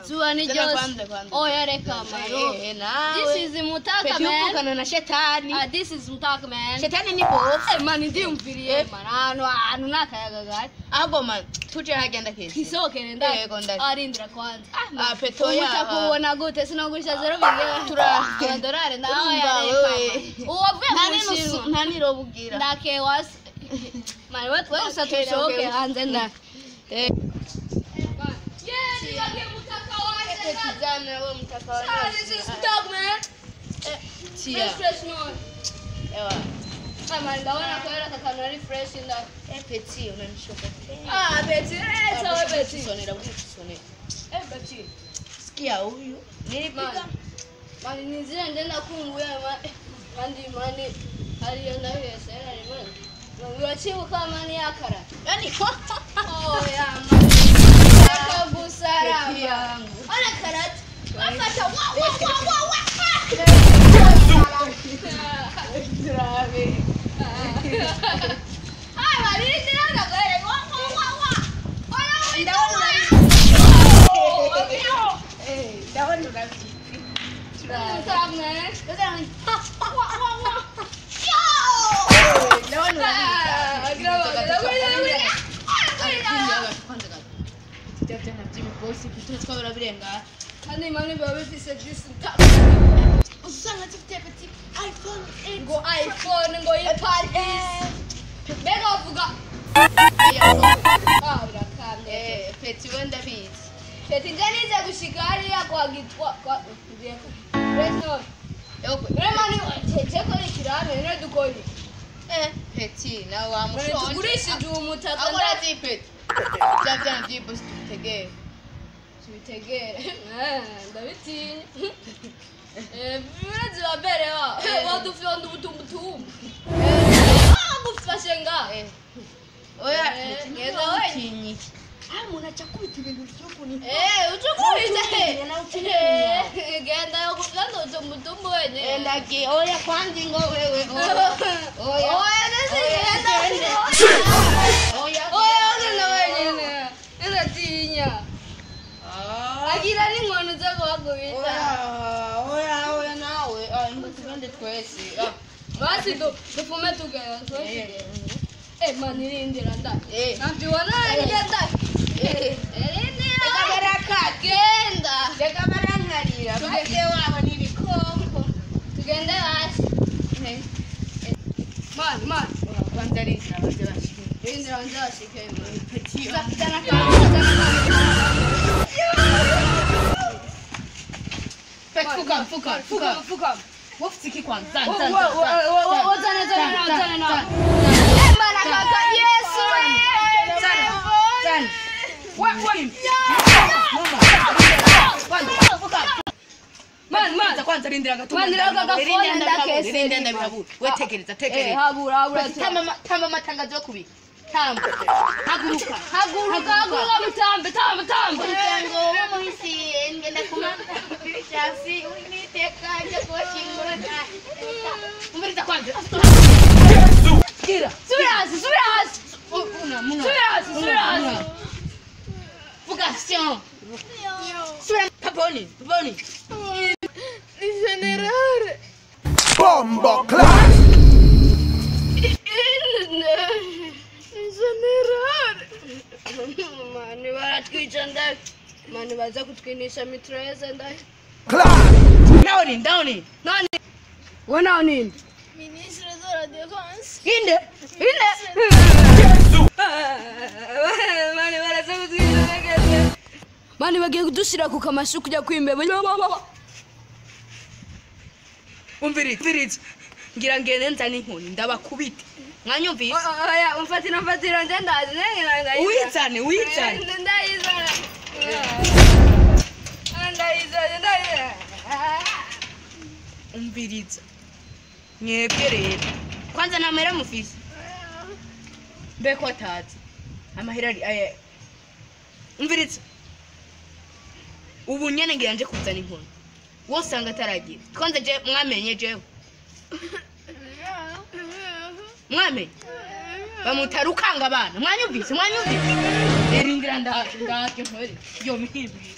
Zuba ni Zana ryose. kwanza, kwanza. Oya reka maro. Eh, nawe. This is mutaka Peti man. uvukana na shetani. Ah, this is mutaka man. Shetani ni bofu. Eh, man ndiyumviriye man. Ahantu ahantu ni akayaga gahari. Ahubwo man, tuje hagenda kese. Twisohokere nda. Yego, nda. Arindira kwanza. Ah, man. Ah, peto ya. Umutaka ubona gute? Sinagurisha zero bigera. Amadorari ndawe Urumva ya wewe. reka. Uwavuye Nta mu n'inusu, Bushinwa. nta n'irobo ugira. Ndakewasi. Man, we gusa Okay, tusohoke okay. hanze nda. Eh. Yeah, nibagiye umutaka wanjye. Peti zana we mutaka wa Ah, this is dog man. Tia. Fresh fresh no. Ewa. Ah, man, ndabona ko yari aka kantu ari fresh nda. Eh, Peti unanishoka. Ah, Betty, eh, sawa Betty. Sonera, sonera. Eh, Betty. Sikia huyu. Nilipiga. Man, nizira ndenda kumbuye man. Kandi mani hariyo ndahese yari man. Uracibuka mani yakara. Yaani Oh ya man. Akagusara. Peti yangu. Ona karate. Afata wa wa wa wa wa. Turabe. Ai, mani nizira ndagore wa wa wa wa. Ona Ndabona urabizi. Eh, ndabona urabizi. Turabe. Stop, man. Wa wa wa. Yo! Ndabona urabizi. Kandi mani biba bifise disi Usanga zifite peti iPhone 8. ngo iPhone ngo iPad mbega bavuga ah birakamye. Eh, peti we ndabizi. Peti nje nize gushika hariya kwa gitwa kwa ngiye ku Resno Yoko. none mani cece ko ikirame none dukora Eh, peti nawe none wamushonje. tugurishije uwo mutaka Ahubwo urazi peti. Bya byana by'ibosi tubitegere. tubitegere. Eh, ndabitinya. Eh, birazi baberewa badufyonda ubutumbutumbu. Eh, gufashe nga. Eh. Oya, Eh, peti ngeza we. ntimutinye. Ah, umuntu aca akubita ibintu vy'ukuni. Eh, uchukulize. Nawe ukinyinya. Eh, genda yo kufyonda ubutumbutumbu wenyewe. Eh, ndagiye. Oya, kwanza ingo wewe. Oya. Oya. Oya, nasi genda. Oya. Oya, genda wenyine. Ndatinya. Ah. Agira n'inkono zo kuhakubita. Oya, oya, oya nawe. Ah, ingo tugende twese. Ah. Basi dufume tugenda twese. Eh, man irindira nda. Eh. Nabyubona ngenda. Eh. Irindira. Reka barakata. Genda. Reka barankarira. Base wabo ni ibikoko. Tugende hasi. Man, man. Kwanza rindira baze bashike. Irindira banze bashike. Peti. Zana akantu, zana akantu. Peti, fuka, fuka, fuka. Fukama, fukama. Wofite iki kwanza? Wo- Zana, wo- zana, wo- wo- zana. wo- zana, zana nawe, zana nawe. Zana, Eh, mana kaka, Yesu, eh. Zana, zana. Kwanza, fuka. Man, man. Kwanza rindira gato. Man, rindira gafone ndakese. Rindira ndabirabura. We tekereza, Eh, tekereza. habura, habura. Tamba tamba amatangazo yo kubika. Tamba. Haguruka. Haguruka, haguruka, mutambe, tambe, tambe. Umuryango wo mu isi ngenda kumana Bishasi uwiteka njya kubashingura. Umviriza kwanza. Gira. Subira hasi, subira hasi. Una, muna. Subira hasi, subira hasi. Vocation. Subira paponi, paponi. Bombo clap. Mani baratwica nda. Mani baza kutwinisha mitreze nda. Clap. Naoni, ndaoni. Nani? We nani? Inde? Inde. Inde. Mani baraza kutwinisha. Mani bagiye kudushira ku kamashu kujya kwimbeba. Umviriza, umviriza. Ngira ngende nzane inkoni ndabakubite. Mwanyumvise? Oya, umfatira mfatira nje ndazi nenge Uyizane, uyizane. Ndayizana. Ndayizana, ndayizana. Umviriza. Mwebwe rero. Kwanza nta mahera mufise. Mbeko atazi. Amahera ari aya. Umviriza. Ubu nyene ngira nje kuzana inkoni. Wose usanga ataragira. Kwanza je mwamenye jewe. Mwamenye. Bamutarukanga abana. Mwanyumvise, mwanyumvise. Eringira ndaje ndaje ntore. Yo mihimbi.